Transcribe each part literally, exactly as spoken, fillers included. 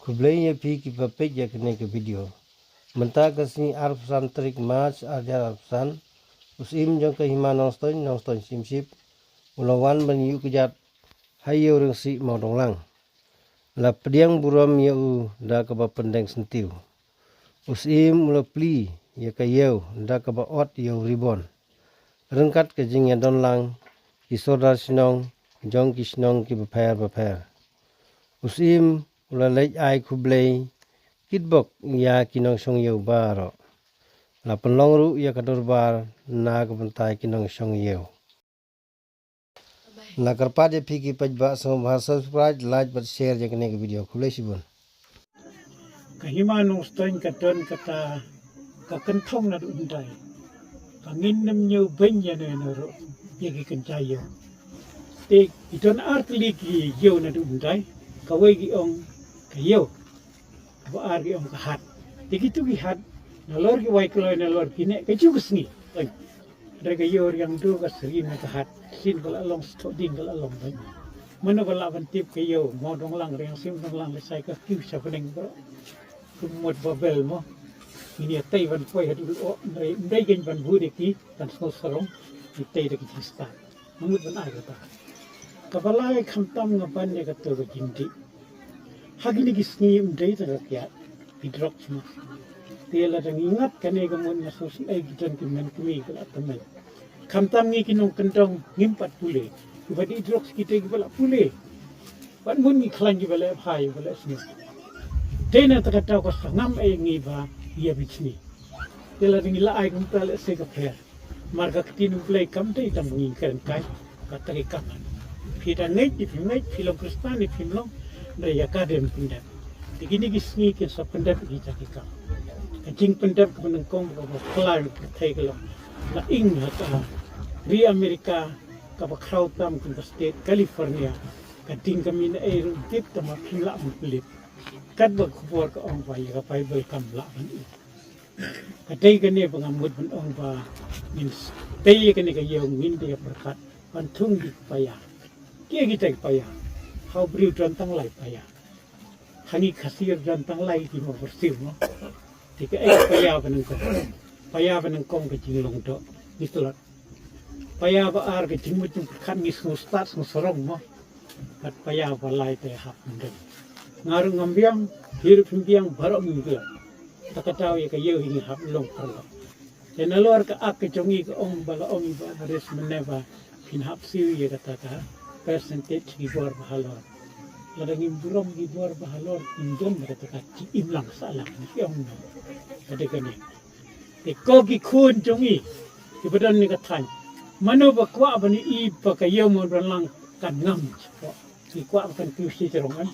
Khublei ïa phi kiba peit ïa kane ka video. Mynta ka sngi arphew san tarik March arhajar arphew san, u Syiem jong ka Hima Nongstoiñ, Nongstoiñ Syiemship, u la wan ban ïuh kjat ha Ïew Ringsih Mawdonglang. La pdiang burom ïa u da kaba pyndeng syntiew. U Syiem u la plie ïa ka ïew da kaba ot ïa u ribon ryngkat ka jingïadonlang ki sordar shnong jong ki shnong kiba pher bapher. U Syiem u la leit ai khublei kitbok ïa ki nongshong ïew baroh. La pynlong ruh ïa ka dorbar na ka bynta ki nongshong ïew. La kyrpad ïa phi ki paidbah sngewbha subscribe, like bad share ïa kane ka video. Khublei shibun. Ka Hima Nongstoiñ ka don kata ka kynthong naduh hyndai. Ka ngin nym ñiew beiñ ïa no ïa no ruh ïa ki kynja ïew. Te ki don ar tylli ki ïew naduh hyndai, kawei ki ong ka ïew, kaba ar ki ong ka hat. Te kitu ki hat, nalor ki wai kloi nalor ki neh ka ju ka sngi. Hynrei ka ïew Riangdo ka syriem ïa ka hat. Sien ka la long, stok ding ka la long bad. Mano ba lah ban tip ka ïew Mawdonglang, Riangsim Donglang, lehse ka kiew sha bneng baroh. Kum mut Babel mo. Ngin ïa tei ban poi haduh lyoh, ym dei, ym dei kein ban bud ïa ki, ban sngewsarong, ngi tei da ki jingstad. Nga mut ban ai kata. Kaba lai, khamtam nga ban ïa kato ka jingdih. Ha kine ki sngi ym dei tang ka kiad, ki drugs mo. Te lada ngi ngat kane ka mut nga sngewsynei ki don ki hynmen kmie ki la tymmen. Khamtam ngi ki nongkyndong ngim pat pule. Kiba dih drugs kita kiba la pule. Bad mut ngi khlaiñ kiba leh bha ïa kiba leh sniew. Te na kata ka daw ka sngewngam ïa ngi ba ïa bit sniew. Te lada ngi la ai kumta lehse ka pher. Namar ka ktien U Blei kam dei tang ba ngin kren kai, kata ki kam. Phi da ngeit ne phim ngeit, phi long Khristan ne phim long, hynrei ïa ka dei ban pyndep. Te kine ki sngi kin sa pyndep ïa kita ki kam. Ka jingpyndep kaba nyngkong kaba khlaiñ ka pyrthei ka long, la ing ha ka ri Amerika kaba khraw tam kum ka state California. Ka ding ka mih na ei ruh tip tang ba phim lah ban pynlip. Katba ka khubor ka ong ba ïa ka Baibl kam lah ban ing. Ka dei kane ba nga mut ban ong ba ngin tei ïa kane ka ïew, ngin dei ïa pyrkhat ban thung ïa ki paia. Kiei kita ki paia? Ha u briew don tang lai paia. Ha ngi Khasi don tang lai ki mo, pyrshah mo. Te kaei ka paia ba nyngkong? Paia ba nyngkong ka jinglong doh, ngi tlot. Paia ba ar ka jingmut jingpyrkhat, ngi sngewstad sngewsarong mo. Bad paia ba lai te hap ym don. Nga ruh ngam biang, phi ruh phim biang, baroh ngim biang. Ta ka daw ïa ka ïew hi ngi hap long paralok. Te nalor ka ak ka jong ngi ka ong ba, la ong i Bah Baris mynne ba phin hap siew ïa kata ka percentage ki bor ba halor. Lada ngim burom ki bor ba halor, ngim don kata ka jingim lang sahlang, ngi ong no. Ka dei kane. Te ko ki khun jong ngi kiba don ne ka thaiñ, mano ba kwah ban ïohi ba ka ïew Mawdonlang kan ngam shapoh? Ngi kwah ba kan kiew shi jrong, em?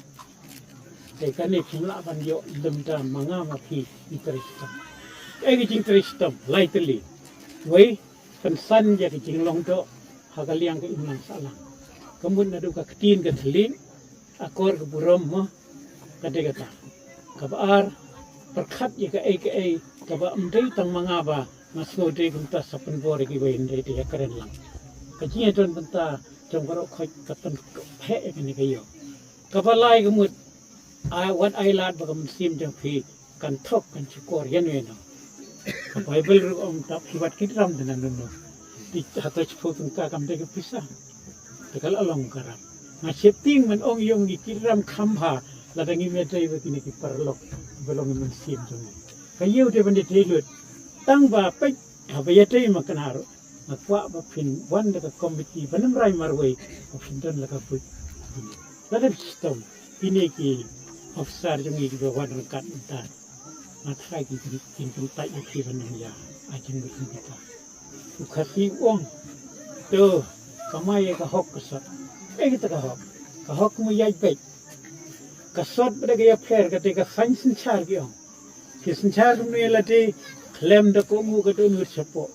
Te kane phim lah ban ïoh lymda ma nga ma phi ngi trei shitom. Kaei ka jingtrei shitom? Lai tylli. Wei, pynsan ïa ka jinglong doh ha ka liang ka imlang sahlang. Ka mut naduh ka ktien ka thylliej, akor ka burom mo, ka dei kata. Kaba ar, pyrkhat ïa kaei kaei kaba ym dei tang ma nga ba nga sngew dei kumta, sa pynbor ïa kiwei, hynrei te ïa kren lang. Ka jingïadon bynta jong baroh khoit ka pynpheh ïa kane ka ïew. Kaba lai ka mut, ai, wat ai lad ba ka mynsiem jong phi kan thok kan shukor ïano ïano. Ka Baibl ruh ong, tap phi wat kit ram da nano nano. Te hato shiphew tyngka kam dei ka pisa? Te ka la long ka ram. Nga sheptieng ban ong ïa ngi kit ram kham bha lada ngim ïadei bad kine ki paralok ba long mynsiem jong ngi. Ka ïew dei ban ïadei lut. Tang ba peit haba ïadei ma kane ruh, nga kwah ba phin wan da ka komiti ban ym rai marwei, ba phin don la ka buit. Lada phi shitom, kine ki officer jong ngi kiba wan ryngkat mynta, nga tharai ki kin, kin kyntait ïa phi ban ym ïa ai jingmut jingpyrkhat. U Khasi u ong, to, kamai ïa ka hok ka sot. Ei kita ka hok? Ka hok mo ïaid beit. Ka sot bad ka ïapher ka dei ka saiñ synshar ki ong. Ki synshar kumne lade khlem da kohnguh ka dohnud shapoh.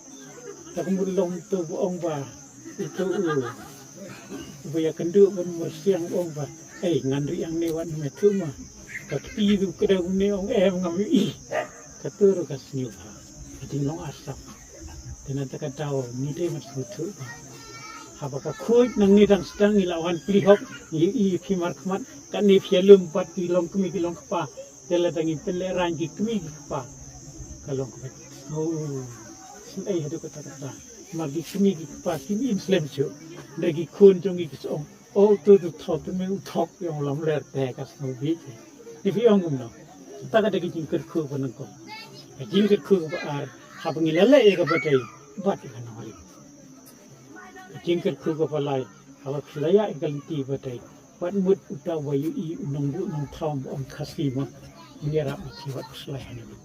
Ta ka mut long to ba ong ba uto u, uba ïakynduh ban myrsiang ong ba, ei, ngan riang ne wat ne me thuh ma. Ka kti u kdew ne ong em ngam ïohi. Kato ruh ka sngewbha. Ka jinglong arsap. Te na ta ka daw ngi dei ban sngewthuh ba Haba ka khuid nangne dang sdang ngi la wan plie hok, ngi ïohi phi markhmat, kane phi ïalum pat ki longkmie ki longkpa. Te lada ngi pynlehraiñ ki kmie ki kpa, ka long kaba sngewsynei haduh katta katta. Namar ki kmie ki kpa kim im slem shuh. Hynrei ki khun jong ngi ki sa ong, o, to to thok, to me u thok ïa u lamler te ka sngewbha. Te phi ong kumno? Kata ka dei ka jingkyrkhu ba nyngkong. Ka jingkyrkhu kaba ar, haba ngi la leh ïa kaba dei, bat ïa ka nongrim. Ka jingkyrkhu kaba lai, haba phi la ïaid ïa ka lynti ba dei, wat mut uta uba ïohi u nongbuh nongthaw ba ong Khasi mo, un ïarap ïa phi, wat phi slai hangne.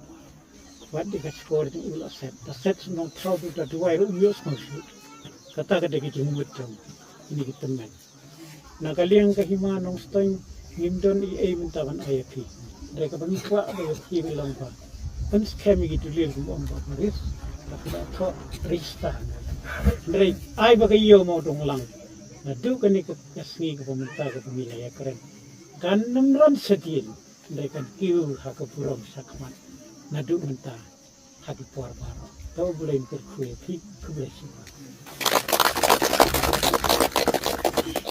Wat dei ka shkor jong u la set, da set u nongthaw, da duwai ruh um ïohsngew shuh. Kata ka dei ka jingmut jong kine ki tymmen. Na ka liang ka hima Nongstoiñ ngim don ei ei mynta ban ai ïa phi. Hynrei kaba ngi kwah ba ïa phi ka long ba pynskhem ïa ki dulil, kum ong ba baris, ba phi la thoh register. Hynrei ai ba ka ïew mo dong lang. Naduh kane ka, ka sngi kaba mynta kaba ngi la ïakren, kan nym ran shadien, hynrei kan kiew ha ka burom shakhmat naduh mynta ha ki por baroh. To U Blei un kyrkhu ïa phi, khublei shibun.